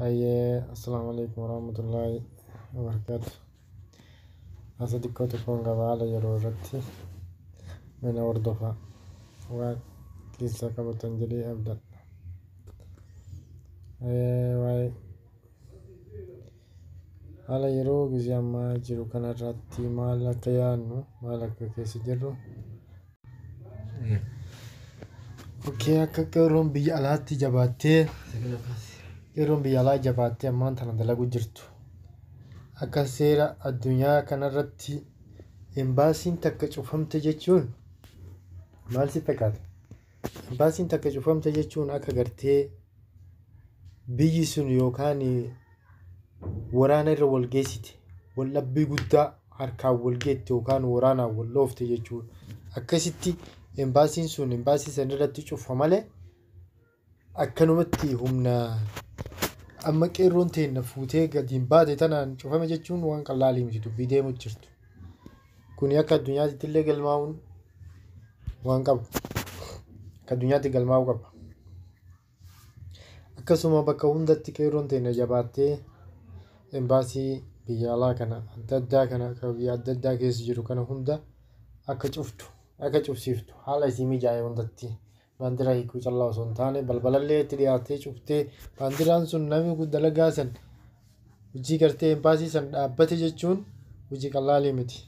Ayyee, assalaamu alaikum warahmatullaahi wabarakaatu. Asa xiqqoo tokkoon qaba haala yeroo irratti mana hordofaa waan keessaa qabatan jedhee abdadha. Waa'ee haala yeroo gizee ammaa jiru kanarratti maal akka yaadnu, maal akka keessa jirru. Okay, akka qeerroon biyya alaatti jabaattee, qeerroon biyya alaa jabaattee ammaan tana dalagu jirtu. Akka seera addunyaa kanarratti embaasiin takka cufamte jechuun maal si fakkaata? Embaasiin takka cufamte jechuun akka gartee biyyi sun yookaan waraana irra wal geessite, wal dhabbii guddaa harkaan wal geette yookaan waraanaan wal dhoofte jechuudha. Akkasitti embaasiin sun embaasii san irratti cufa malee akkanumatti humna amma qeerroon teenna fuutee gadi hin baate tanaan cufame jechuun waan qallaalii miti, dubbii deemu jirtu. Kuni akka addunyaatti illee galmaa'uun waan qabu. Akka addunyaatti galmaa'uu qaba. Akkasuma bakka hundatti qeerroon teenna jabaattee embaasii biyya alaa kana adda addaa kana akka biyya adda addaa keessa jiru kana hunda akka cuftu, akka cufsiiftu, haala isii mijaa'e hundatti baandiraa hiikuu callaa osoo hin taane balbalallee itti dhiyaatee cuftee, baandiraan sun namni dalagaa san hojii gartee embaasii san dhaabbate jechuun hojii qallaalii miti.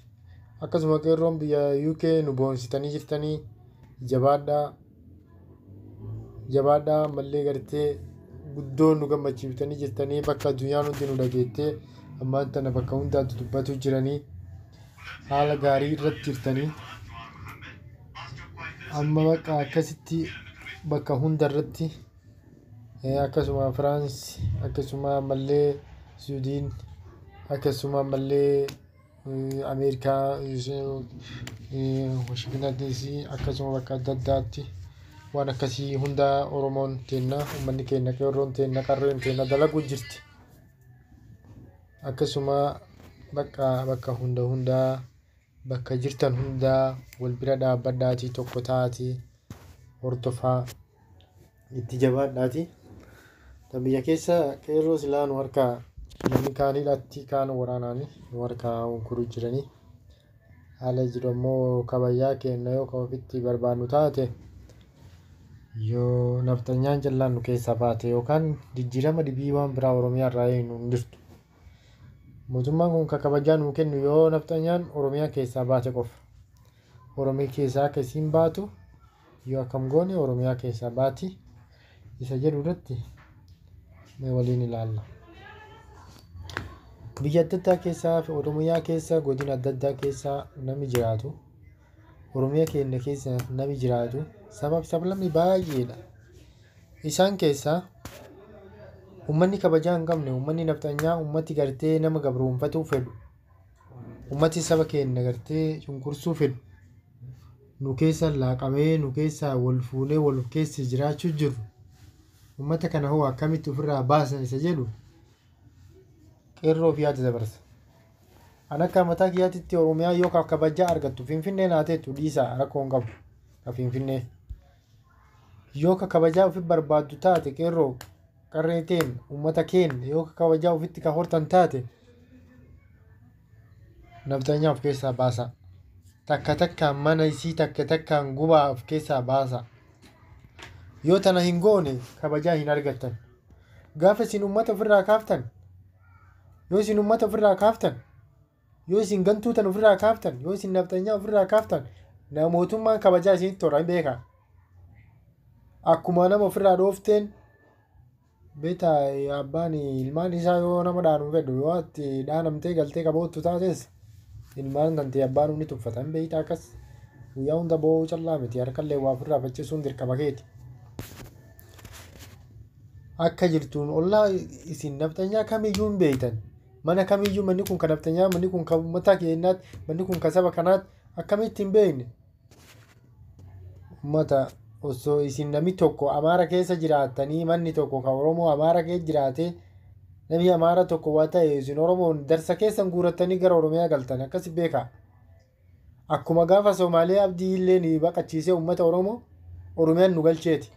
Akkasuma qeerroon biyya UK nu boonsitanii jirtanii, jabaadhaa, jabaadhaa. Ammallee gartee guddoo nu gammachiiftanii jirtanii, bakka addunyaan hundi nu dhageettee ammaan tana bakka hundaatti dubbatu jiranii, haala gaarii irratti jirtanii. Amma bakka akkasitti bakka hunda irratti, akkasuma Firaansi, akkasuma ammallee Suudiin, akkasuma ammallee Ameerikaa Washington DC, akkasuma bakka adda addaatti waan akkasii hunda Oromoon teenna, uummanni keenya, qeerroon teenna, qarreen teenna dalaguu jirti. Akkasuma bakka hunda hundaa, bakka jirtan hundaa wal bira dhaabbadhaatii, tokko ta'aatii, hordofaa, itti jabaadhaatii. Ta biyya keessa qeerroo silaa nu harkaa namni kaan hidhatti, kaan waraanaani nu harkaa hunkuruu jiranii. Haala jiru ammoo kabajaa keenya yoo ka ofitti barbaannu taate, yoo nafxanyaan callaan nu keessaa baate yookaan jijjiirama dhibii waan biraa Oromiyaa irraa eegnu hin jirtu. Mootummaan kun ka kabajaa nuu kennu yoo nafxanyaan Oromiyaa keessaa baate qofa. Oromiyaa keessaa akka isiin baatu yoo akkam goone Oromiyaa keessaa baati isa jedhu irratti mee waliin ilaalla. Biyya adda addaa keessaa fi Oromiyaa keessa godina adda addaa keessa namni jiraatu, Oromiyaa keenya keessa namni jiraatu sabab sablamni baay'eedha. Isaan keessaa uummanni kabajaa hin qabne, uummanni nafxanyaa, uummati gartee nama gabroonfatuu fedhu, uummati saba keenya gartee cunqursuu fedhu nu keessa laaqamee, nu keessa wal fuunee wal keessa jiraachuu jiru. Uummata kana hoo akkamitti ofirraa baasan isa jedhu qeerroof yaada dabarsa. An akka mataa kiyyaatitti Oromiyaa yoo kabajaa argattu Finfinnee naa teettu dhiisaa, rakkoo hin qabu. Ka Finfinnee. Yoo ka kabajaa ofi barbaaddu taate, qeerroo qarree teen, uummata keenya, yoo ka kabajaa ofitti ka hortan taate, nafxanyaa of keessaa baasa. Takka takkaan mana isii takka takkaan gubaa of keessaa baasa. Yoo tana hin goone kabajaa hin argattan. Gaafa isin uummata ofirraa kaaftan, yoo isin uummata ofirraa kaaftan, yoo isin gantuu tan ofirraa kaaftan, yoo isin nafxanyaa ofirraa kaaftan, na mootummaan kabajaa isinitti toora hin beekaa. Akkuma nama ofirraa dhoofteen beektaa, abbaan ilmaan isaa yoo nama dhaanu fedhu, yoo ati dhaanamtee galtee qaboottu taates ilmaan tantee abbaan ni tuffata hin beektaa. Akkas guyyaa hunda boo'uu callaa miti, harkallee waa ofirraa faccisuun dirqama keeti. Akka jirtuun ollaa isin nafxanyaa kamiyyuu hin beektan. Mana kamiyyuu, manni kun kan nafxanyaa, manni kun kan uummata keenyaatti, manni kun kan saba kanaatti akkamitti hin beekne? Uummata osoo isin namni tokko Amaara keessa jiraattanii, manni tokko kan Oromoo Amaara keessa jiraate, namni Amaara tokko waa ta'e, isin Oromoon darsa keessan guurattanii gara Oromiyaa galtan, akkas beekaa. Akkuma gaafa Soomaaliyaa Abdii illee ni baqachiisee uummata Oromoo Oromiyaan nu galcheeti.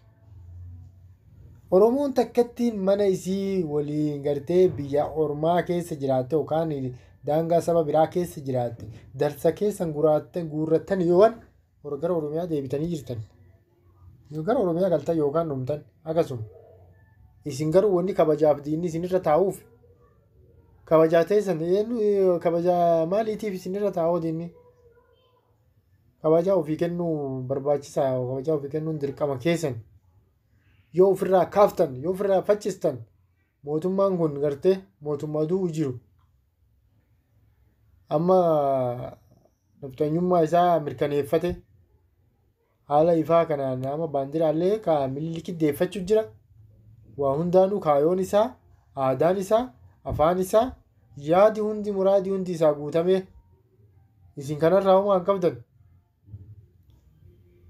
Oromoon takkattiin mana isii waliin gartee biyya ormaa keessa jiraatte yookaan daangaa saba biraa keessa jiraatte darsa keessan guurrattan yoo gara Oromiyaa deebitanii jirtan. Yoo gara Oromiyaa galtan yookaan dhumtan akkasuma. Isin garuu wanni kabajaaf diinni isinirra taa'uuf kabajaa teessan kabajaa maaliitiif isinirra taa'oo diinni? Kabajaa ofii kennuu barbaachisaa, kabajaa ofii kennuun dirqama keessan. Yoo ofirraa kaaftan, yoo ofirraa faccistan mootummaan kun gartee mootummaa du'u jiru. Amma nafxanyummaa isaa mirkaneeffate haala ifaa kanaan nama baandiraallee ka Minilikii deeffachuu jira. Waa hundaanuu kaayoon isaa, aadaan isaa, afaan isaa, yaadi hundi muraadii hundi isaa guutamee isin kanarraa homaa hin qabdan.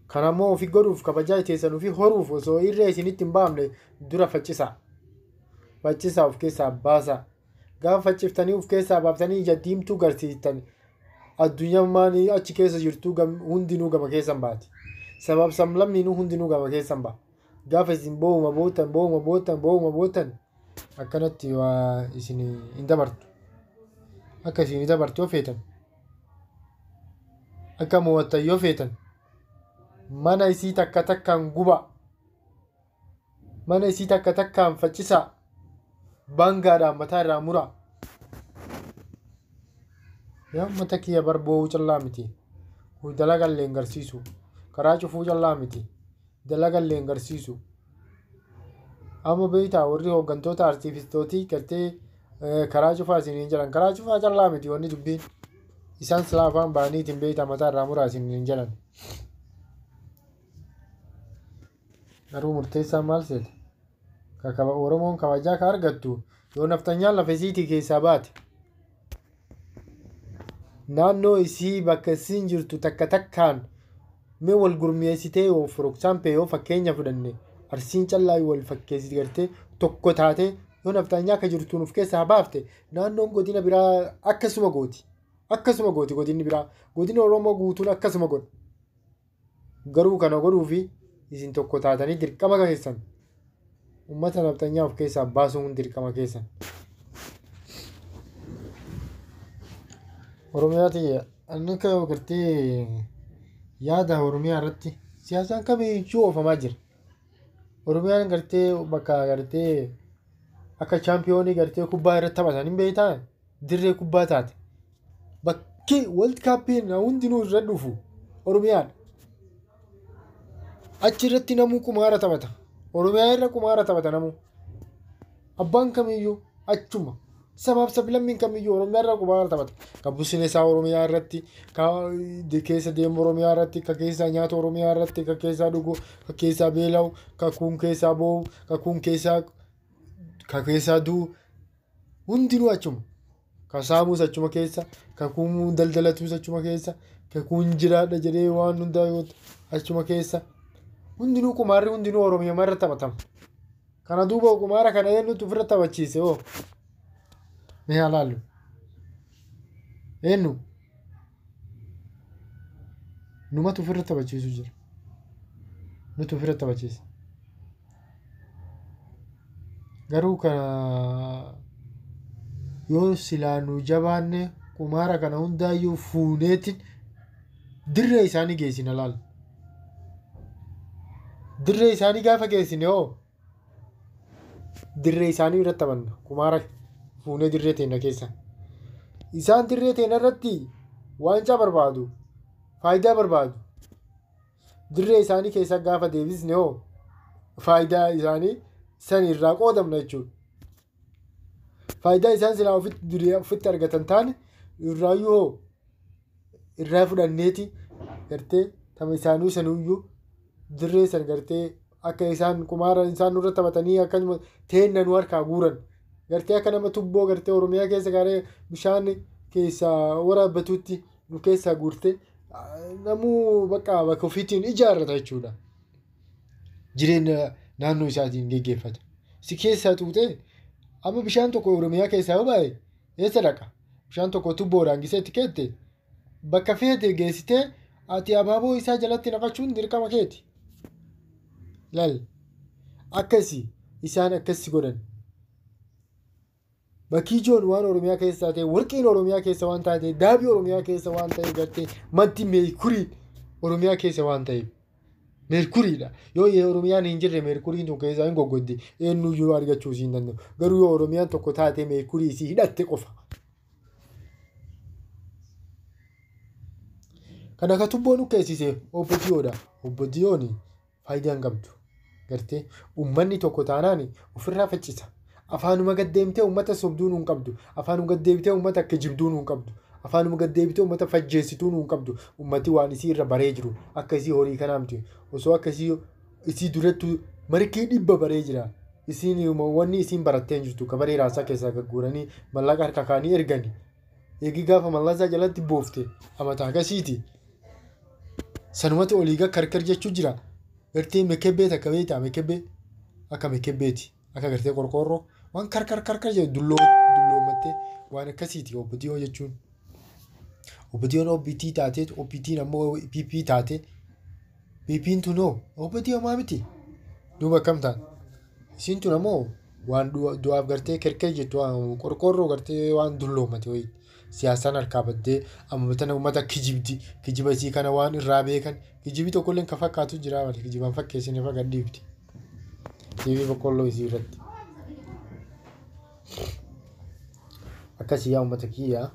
Kanammoo ofii godhuuf kabajaa teessan ofii horuuf osoo irree isinitti hin baafne dura faccisaa. Faccisaa of keessaa baasaa. Gaafa facciftanii of keessaa baaftanii ija diimtuu garsiistan addunyaan achi keessa jirtu hundinuu gama keessan baati. Sabab sablammiinuu hundinuu gama keessan ba'a. Gaafa isin boo'uma boottan boo'uma boottan boo'uma boottan akkanatti waa isin hin dabartu. Akka isin hin dabartu yoo feetan. Akka mo'attan yoo feetan. Mana isii takka takkaan guba. Mana isii takka takkaan faccisaa. Baangaadhaan mataa irraa muraa. Yaa uummata kiyya bar boo'uu callaa miti. Dalagaa illee hin garsiisu. Karaa cufuu callaa miti. Dalagaa illee hin garsiisu. Amma beektaa warri hooggantoota artiifistootii gartee karaa cufaa isiniin jedhan. Karaa cufaa callaa miti wanni dubbiin. Isaan silaa afaan ba'aniitiin beektaa mataa irraa muraa isiniin jedhan. Garuu murteessaan maal seete? Oromoon kabajaa ka argattu yoo naftanyaan lafa isiitii keessaa baate. Naannoo isii bakka isiin jirtu takka takkaan mee wal gurmeessitee yoo for example yoo fakkeenya fudhanne Arsiin callaa wal fakkeessite gartee tokko taatee yoo naftanyaa akka jirtuun of keessaa baafte naannoon godina biraa akkasuma gooti. Akkasuma gooti godinni biraa. Godina Oromoo guutuun akkasuma godha. Garuu kana godhuufi isin tokko taatanii dirqama keessan. Uummata naftanyaa of keessaa baasuun dirqama keessan. Oromiyaa tiyya inni akka gartee yaada Oromiyaa irratti siyaasaan kamiyyuu oofamaa jira. Oromiyaan gartee bakka gartee akka chaampiyoonii gartee kubbaa irratti taphatan hin beektaa dirree kubbaa taate. Bakki World Cupiin hundinuu irra dhufu Oromiyaan. Achi irratti namuu qumaara taphata. Oromiyaa irra qumaara taphata namuu. Abbaan kamiyyuu achuma. Sabaaf sablammiin kamiyyuu Oromiyaa irra qumaara taphata. Kan business Oromiyaa irratti, kan keessa deemu Oromiyaa irratti, kan keessaa nyaatu Oromiyaa irratti, kan keessaa dhugu, kan keessaa beela'u, kan kuun keessaa boo'u, kan kuun keessaa kan keessaa du'u hundinuu achuma. Kan saamuus achuma keessa, kan kuun daldalatuus achuma keessa, kan kuun jiraadha jedhee waan hundaa achuma keessa. Hundinuu qumaarri hundinuu Oromiyaa irra taphatama. Kana duuba qumaara kana eenyutu ofirra taphachiise hoo? Mee haa laallu. Eenyu? Numatu ofirra taphachiisu jira. Nutu ofirra taphachiisa. Garuu kana yoo silaa nu jabaanne qumaara kana hundaayyuu fuuneetiin dirree isaanii geessina laal. Dirree isaanii gaafa geessine hoo dirree isaanii irratti taphanna qumaara fuunee dirree teenya keessa. Isaan dirree teenya irratti waancaa barbaadu, faayidaa barbaadu. Dirree isaanii keessa gaafa deebisne hoo faayidaa isaanii san irraa qoodamna jechuudha. Faayidaa isaan silaa ofitti argatan taane irraayyuu hoo irraa fudhanneeti gartee tama isaanii sanuyyuu dirree san gartee akka isaan qumaara isaan nurra taphatanii akkasuma teenna nu harkaa guuran gartee akka nama tubboo gartee Oromiyaa keessa garee bishaan keessaa waraabbatutti nu keessaa guurte namuu bakka bakka ofiitiin ijaarrata jechuudha. Jireenya naannoo isaatiin geggeeffata. Si keessaa tuutee amma bishaan tokko Oromiyaa keessaa yoo bahe eessa dhaqa? Bishaan tokko tubboodhaan gisee itti keette bakka feete geessitee ati abaaboo isaa jalatti naqachuun dirqama keeti. Laal akkasi isaan akkas godhan. Bakkiijoon waan Oromiyaa keessa ta'e, warqeen Oromiyaa keessa waan taate, daabii Oromiyaa keessa waan ta'e gartee maddi meerkuriin Oromiyaa keessa waan ta'eef. Meerkuriidha. Yoo Oromiyaan hin jirre meerkuriin tun keessaa hin goggoddi. Eenyuyyuu argachuu hin danda'u. Garuu yoo Oromiyaan tokko taate meerkurii isii hidhatte qofa. Kana akka tubboon ukkeessise obbo Diyoodha. Obbo Diyoon faayidaa hin qabdu. Gartee uummanni tokko taanaan ofirraa faccisa. Afaanuma gaddeemtee uummata sobduu hin qabdu. Afaanuma gaddeemtee uummata akka jibduu hin qabdu. Afaanuma gaddeebitee uummata fajjeessituu hin qabdu. Uummati waan isii irra baree jiru. Akka isii horii kanaa miti. Osoo akka isii durattu markii 100 baree jira. Isiin wanni isiin barattee hin jirtu. Kabaree raasaa keessaa gagguuranii mallaqa harka kaanii ergani. Eegi gaafa mallasaa jalatti boofte amataa akkasiiti. Sanumatti olii gad karkar jechuu jira. Gartee mekebbee takka beektaa mekebbee akka mekebbeeti. Akka gartee qorqoorroo waan karkar karkar jedhu dulloommattee waan akkasiiti obbo Diyoo jechuun. Obbo Diyoon OBT taatee OBT'n ammoo PP taate PP'n tun hoo obbo Diyoo maa miti? Duuba akkam taate? Isiin tun ammoo waan du'aaf gartee kerkee jettu waan qorqoorroo gartee waan dulloommate wayii. Siyaasaan harkaa baddee amma tana uummata kijibdi. Kijiba isii kana waan irraa beekan kijibi tokkollee kan fakkaatu jira malee kijibaan fakkeessine faga dhiifti. TV boqqolloo isii irratti. Akkasii yaa uummata kiyyaa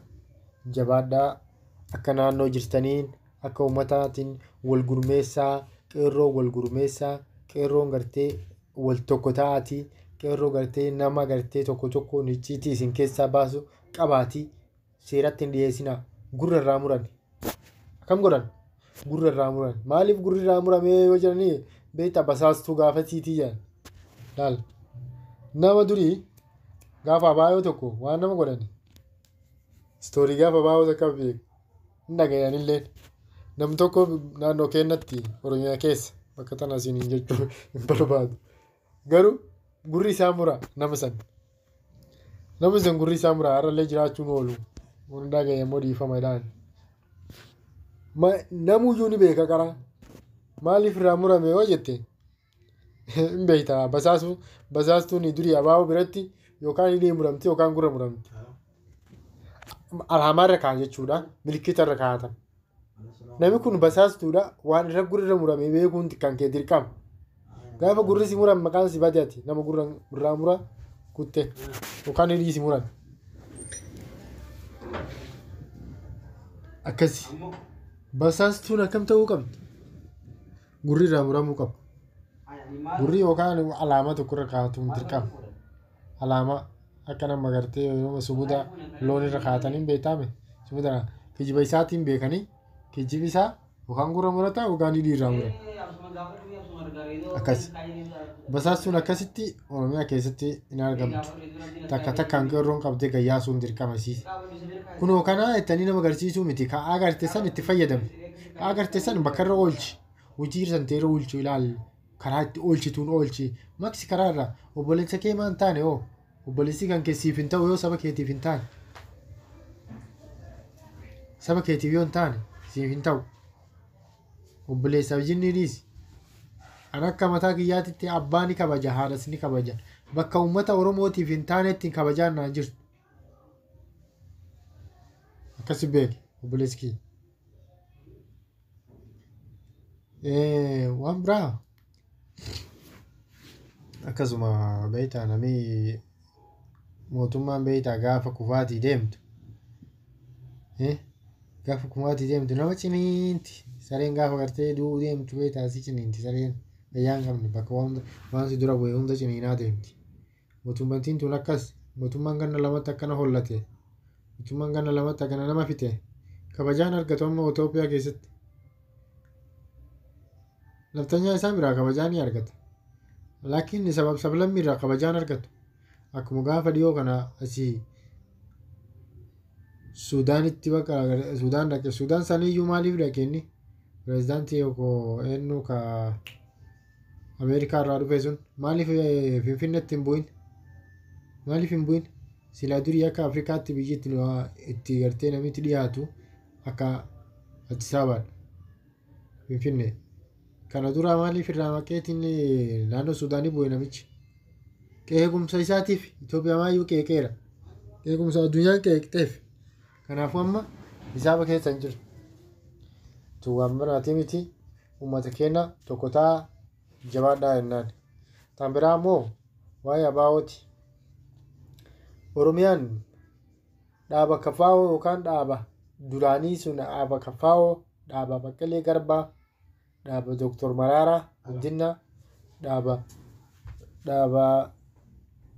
jabaadhaa akka naannoo jirtaniin akka uummataatiin wal gurmeessaa qeerroo wal gurmeessaa qeerroon gartee wal tokko ta'aatii qeerroo gartee nama gartee tokko tokko icciitii isin keessaa baasu qabaatii seeratti hin dhiyeessinaa gurra irraa muran. Akkam godhan? Gurra irraa muran. Maaliif gurri irraa muramee yoo jedhanii beektaa basaastuu gaafasiitii jedhan. Laal nama durii gaafa abaayoo tokko waan nama godhan istoorii gaafa abaayoo takka beeku hin dhagayanillee nam tokko naannoo keenyatti Oromiyaa keessa bakka tana isiniin jechuu hin barbaadu. Garuu gurri isaa mura nama san. Nama san gurri isaa mura har'allee jiraachuun oolu. Waan dhagaye immoo dhiifama jedhaan. Namuyyuu ni beeka karaa. Maaliif irraa murame yoo jette hin beektaa basaastuun durii abaaboo biratti yookaan hidhii muramti yookaan gurra muramti. Alaamaa irra kaa'an jechuudha. Milkita irra kaa'atan. Namni kun basaastuudha waan irra gurra murame beekuun kan kee dirqama. Gaafa gurri si muran maqaan si bade ati nama gurra irraa mura kutte yookaan hidhii si muran. Akkasi. Basaastuun akkam ta'uu qabdi? Gurri irraa muramuu qaba. Gurri yookaan alaamaa tokko irra kaa'atuun dirqama. Alaamaa akka nama gartee yeroo sumuda loon irra kaa'atanii beektaame sumuda kijiba isaatiin beekanii kijibi isaa yookaan gurra murata yookaan hidhii irraa murata. Akkas. Basaastuun akkasitti Oromiyaa keessatti hin argamtu. Takka takkaan qeerroon qabdee gayyaasuun dirqama isii. Kunoo kana jettanii nama agarsiisuu miti. Ka'aa agarte san itti fayyadame. Ka'aa agarte san bakka irra oolchi. Hojii irra ta'e oolchu ilaali. Karaa itti oolchituun oolchi. Maksi karaa irra obboleessa kee maan taane hoo? Obboleessi kan keessiif hin ta'u yoo saba keetiif hin taane. Saba keetiif yoo hin taane siif hin ta'u. Obboleessaaf jinni dhiisi. An akka mataa kiyyaatitti abbaa ni kabaja haadhas ni kabaja. Bakka uummata Oromootiif hin taanetti kabajaan naan jirtu. Akkasi beeki obboleessi kiyya. Waan biraa akkasuma beektaa namni mootummaan beektaa gaafa kufaatii deemtu gaafa kufaatii deemtu nama ciniinti sareen gaafa gartee du'uu deemtu beektaa si ciniinti sareen fayyaa hin qabne bakka waan si dura bu'e hunda ciniinaa deemti. Mootummaan tun akkas mootummaan ganna lamatti akkana hollate mootummaan ganna lamatti akkana nama fite kabajaan argatu amma Itoophiyaa keessatti. Laftanyaa isaa biraa kabajaa ni argata. Laakiin sabab sablammii irraa kabajaan argatu. Akkuma gaafa dhiyoo kana asii Suudaanitti bakka Suudaan dhaqe. Suudaan saniyyuu maaliif dhaqe inni? Pireezidaantii yookaan eenyu ka Ameerikaa irraa dhufe sun maaliif Finfinneetti hin bu'in? Maaliif hin bu'in? Silaa durii akka Afrikaatti biyyi itti gartee namitti dhiyaatu akka Addis Ababaadha. Finfinnee. Kana dura maaliif irraa maqeetiin naannoo Suudaanii bu'e namichi? Qeequmsa isaatiif Itoophiyaa maayyuu qeeqeera. Qeequmsa addunyaan qeeqxeef. Kanaafuu amma hisaaba keessa hin jiru. Tuwaan biraatii miti uummata keenya tokko ta'a jabaadhaa jennaan. Tan biraa immoo waa'ee ABO'ti. Oromiyaan dhaaba kafaa'oo yookaan dhaaba duraanii sun dhaaba kafaa'oo, dhaaba Baqqalee Garbaa, dhaaba Dooktor Maraaraa Guddinaa, dhaaba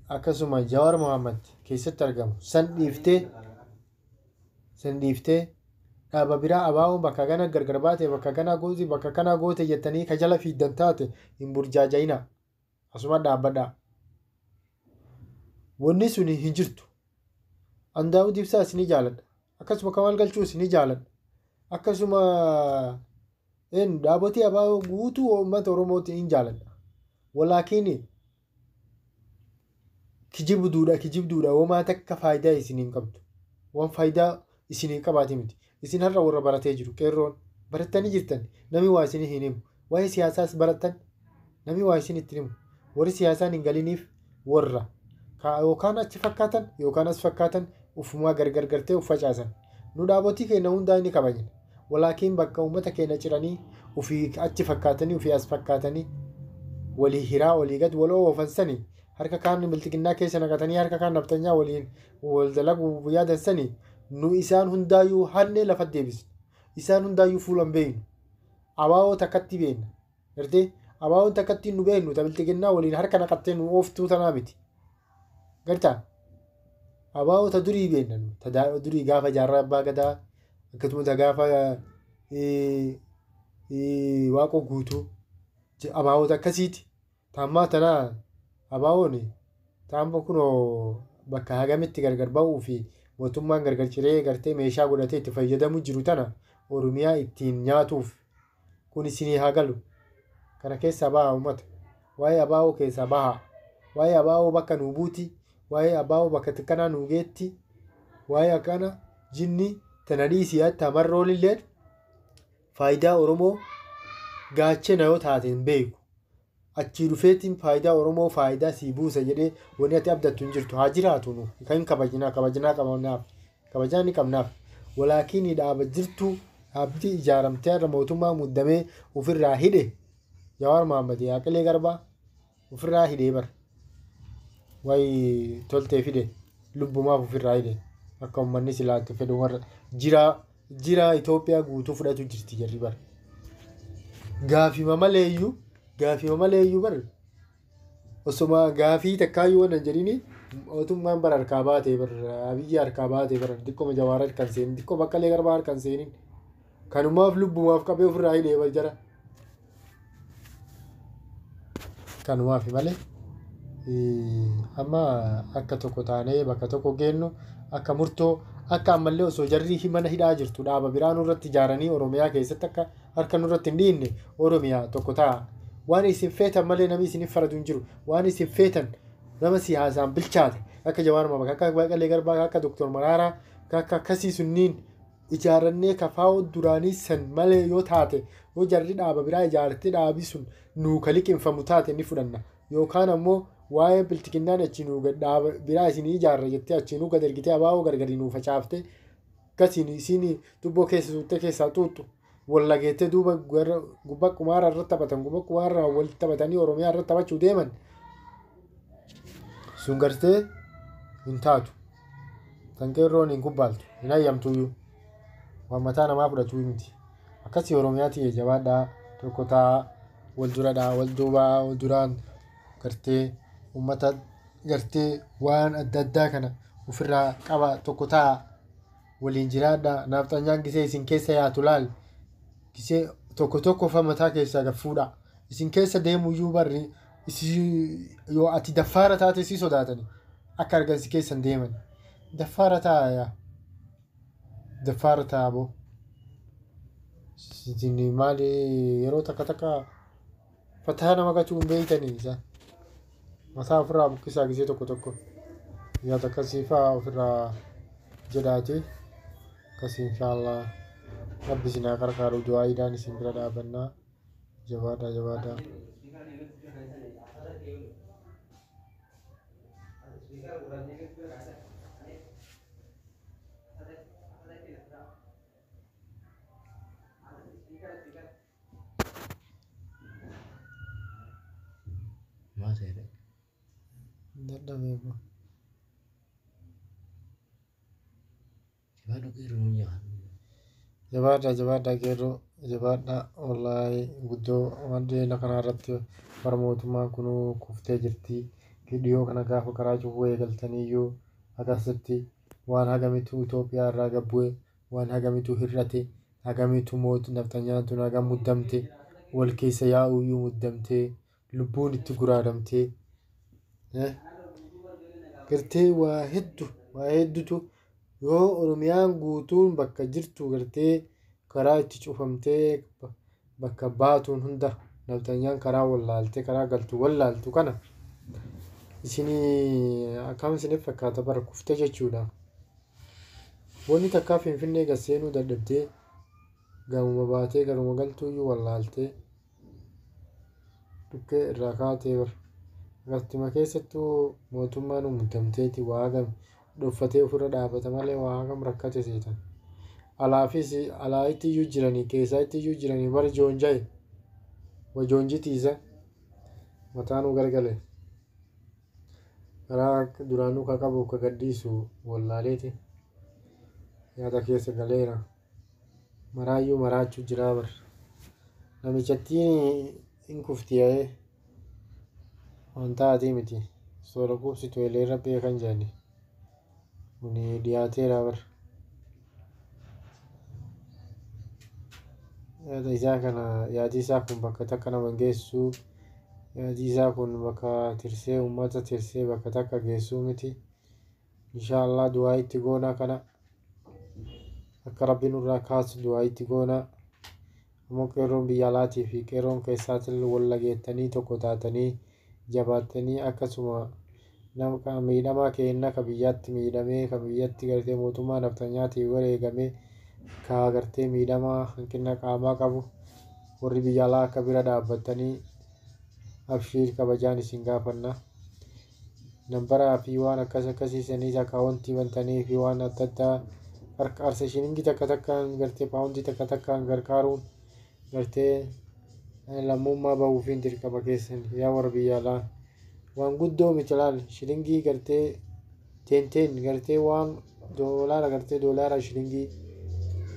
akkasuma Jawaar Mohaammed keessatti argamu san dhiiftee dhaaba biraa ABO'n bakka kana gargar baate bakka kana goote bakka kana goote jettanii ka jala fiiddan taate hin burjaaja'ina. Asuma dhaabbadhaa. Wanni sun hin jirtu. An Daawud Ibsaa isinii jaaladha. Akkasuma Kamaal Galchuu isinii jaaladha. Akkasuma dhaabotii ABO guutuu uummata Oromootiin hin jaaladha. Walaakiin kijibduudha homaa takka faayidaa isin hin qabdu. Waan faayidaa isin hin qabaate miti. Isin har'a warra baratee jiru qeerroon barattanii jirtan namni waa isin hin himu. Waa'ee siyaasaas barattan namni waa isin itti himu. Warri siyaasaan hin galiniif warra yookaan achi fakkaatan yookaan as fakkaatan ufumaa gargar gartee uf facaasan. Nu dhaabotii keenya hundaa ni kabajna. Walaakiin bakka uummata keenya ciranii ofii achi fakkaatanii ofii as fakkaatanii walii hiraa walii gad wal oofan sanii harka kaan biltiqinnaa keessa naqatanii harka kaan naftanyaa waliin wal dalaguu yaadan sanii nu isaan hundaayyuu hannee lafa deebisnu. Isaan hundaayyuu fuulan beeknu. ABO takkatti beekna. Gartee ABO'n takkatti nu beeknu ta biltiqinnaa waliin harka naqattee nu ooftuu tanaa miti. Gartaa ABO ta durii beekna nu. Ta durii gaafa jaarraa abbaa gadaa akkasuma ta gaafa waaqoo guutuu ABO'ta akkasiiti. Ta ammaa tanaa ABO'n taamba kunoo bakka hagamitti gargar ba'uu fi mootummaan gargar ciree gartee meeshaa godhatee itti fayyadamu jiru tana Oromiyaa ittiin nyaatuuf kun isinii haa galu. Kana keessaa bahaa uummata. Waa'ee ABO keessaa bahaa. Waa'ee ABO bakka nuu buuti. Waa'ee ABO bakka xiqqanaa nuu geetti. Waa'ee akkana jinni tana dhiisii hatta marroon illee faayidaa Oromoo gaachena yoo taate hin beeku. Achii dhufeetiin faayidaa Oromoo faayidaa sii buusa jedhee wanni ati abdattu hin jirtu. Haa jiraatu nu kan kabajnaa kabajnaa qabnaaf kabajaa ni qabnaaf. Walaakiin dhaaba jirtu dhaabbii ijaaramtee irra mootummaa muddamee ofirraa hidhe Jawaar Mohaammed Yaaqalee Garbaa ofirraa hidhee bara. Wayi toltee fide lubbumaaf ofirraa hidhe akka uummanni silaatti fedhu warra jira Itoophiyaa guutuu fudhatu jirti jarri bara. Gaafima maleeyyuu bara osoma gaafii takkaayyuu waan hin jedhini mootummaan bara harkaa baatee bara Abiyyi harkaa baatee bara xiqqooma Jawaar harkaan seenin xiqqoo Baqqalee Garbaa harkaan seenin kanumaaf lubbumaaf qabee ofirraa hidhee bara jara. Kanumaaf malee amma akka tokko taanee bakka tokko geennu akka murtoo akka ammallee osoo jarri mana hidhaa jirtu dhaaba biraa nurratti ijaaranii Oromiyaa keessatti akka harka nurratti hin dhiinne Oromiyaa tokko ta'a. Waan isin feetan malee namni isiniif faradu hin jiru. Waan isin feetan nama siyaasaan bilchaate akka Jawaar Mohaammed akka Baqqalee Garbaa akka Dooktor Maraaraa akka akkasii sunniin ijaarannee kafaa'oo duraanii san malee yoo taate yoo jarri dhaaba biraa ijaartee dhaabii sun nuu ka liqinfamu taate ni fudhanna. Yookaan ammoo waa'ee biltiqinnaan achi nuu dhaaba biraa isinii ijaarra jettee achi nuu gad ergitee ABO gargari nuu facaaftee akkasiin isin tubboo keessa suuttee keessaa xuuxxu wallageettee duuba gubbaa qumaara irratti taphatan gubbaa qumaara walitti taphatanii Oromiyaa irratti taphachuu deeman sun gartee hin taatu. Tan qeerroon hin kubbaaltu hin hayyamtuyyuu waan mataa namaa fudhatu miti. Akkasii Oromiyaa tiyya jabaadhaa tokko ta'a wal duradhaa wal duubaa wal duraan gartee uummata gartee waan adda addaa kana ofirraa qaba tokko ta'a waliin jiraadhaa naafxanyaan gisee isin keessa yaatu laal gisee tokko tokko fa mataa keessaa gad fuudha isin keessa deemuyyuu barri yoo ati daffaara taate si sodaatani akka argan si keessan deeman daffaara ta'a yaa daffaara ta'a boo isin maali yeroo takka takka fataa nama gatuu hin beeytanii isa mataa ofirraa buqqisaa gisee tokko tokko yaada akkasii fa'aa ofirraa jedhaati akkasii inshaallah rabbi isin haa qarqaaru du'aayiidhaan isin bira dhaabannaa jabaadhaa jabaadhaa. Maal ta'e? Dadhabee kun. Jabaadhu qeerroo nu nyaata. Jabaadhaa jabaadhaa qeerroo jabaadhaa wallaahi guddoo wanti kana irratti bara mootummaan kunuu kuftee jirti. Dhiyoo kana gaafa karaa cufuu eegaltaniiyyuu akkasitti waan hagamitu Itoophiyaa irraa gabbu'e waan hagamitu hir'ate hagamitu mootu nafxanyaan tun hagam muddamte wal keessa yaa'uyyuu muddamtee lubbuun itti guraadamtee gartee waa hedduu waa hedduutu yoo Oromiyaan guutuun bakka jirtu gartee karaa itti cufamtee bakka baatuun hunda nafxanyaan karaa wallaaltee karaa galtu wallaaltu kana isinii akkam isiniif fakkaata bara kuftee jechuudha. Wanni takkaa Finfinnee gad seenuu dadhabdee gamuma baatee garuma galtuuyyuu wallaaltee dhukkee irraa kaatee bara. Galtuma keessattuu mootummaan muddamteeti waa hagam dhoffatee ofirra dhaabata malee waa hagam rakkate seetan. Alaafis alaa itti iyyuu jiranii keessaa itti iyyuu jiranii bara joonjaye wajoonjitiisa mataanuu gargale. Karaa duraanuu ka qabu ka gaddiisu wallaaleeti. Yaada keessa galeera. Maraayyuu maraachuu jiraa bara. Namichattiin hin kufti yaa'ee waan taatee miti. Soora qubsitu eelee irra beekan jedhani. Kuni dhiyaateera bara. Yaada isaa kana yaadi isaa kun bakka takka nama hin geessu. Yaadi isaa kun bakka tirsee uummata tirsee bakka takka geessuu miti. Inshaallah du'aa itti goonaa kana akka rabbi nurraa kaasu du'aa itti goonaa. Ammoo qeerroon biyya alaatii fi qeerroon keessaatiin wal dhageettanii tokko taatanii jabaattanii akkasuma nama miidhamaa keenya ka biyyatti miidhamee ka biyyatti gartee mootummaa nafxanyaatiin wareegamee ka gartee miidhamaa hanqina qaamaa qabu warri biyya alaa akka bira dhaabbatanii abshiir kabajaan isin gaafanna. Nambaraa fi waan akkas akkasiisaniis akaawwantii bantanii fi waan adda addaa qarqaarsa shilingii takka takkaan gartee paawundii takka takkaan gargaaruun gartee lammummaa bahuufiin dirqama keessan yaa warra biyya alaa. Waan guddoo miti laal shilingii gartee teenteen gartee waan doolaara gartee doolaara shilingii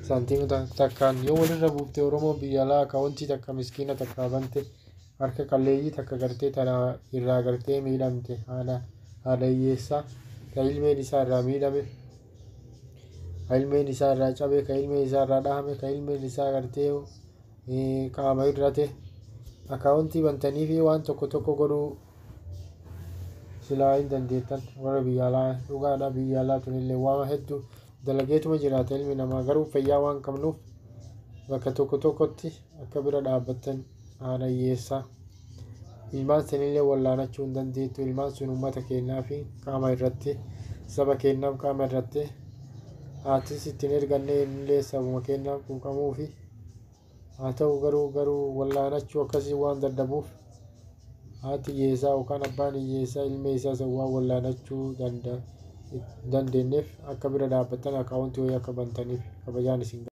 saantiima takkaan yoo walirra buufte Oromoon biyya alaa akaawwantii takka miskiina takka bante harka qalleeyyii takka gartee tana irraa gartee miidhamte haadha haadha hiyyeessaa ka ilmeen isaa irraa miidhame ka ilmeen isaa irraa cabe ka ilmeen isaa irraa dhahame ka ilmeen isaa gartee qaama irrate akaawwantii bantanii fi waan tokko tokko godhuu silaa hin dandeettan warra biyya alaa dhugaadha biyya alaa tunillee waan hedduu dalageetuma jiraata ilmi namaa garuu fayyaa waan qabnuuf bakka tokko tokkotti akka bira dhaabbattan haadha hiyyeessaa ilmaan sanillee wallaanachuu hin dandeettu ilmaan sun uummata keenyaa fi qaama irratti saba keenyaaf qaama irratti haatis ittiin erganne innillee sabuma keenyaaf quuqamuu fi haa ta'u garuu garuu wallaanachuu akkasii waan dadhabuuf haati hiyyeessaa yookaan abbaan hiyyeessaa ilma isaa san waan wallaanachuu dandeenyeef akka bira dhaabbattan akaawwantii wayii akka bantaniif kabajaan isin.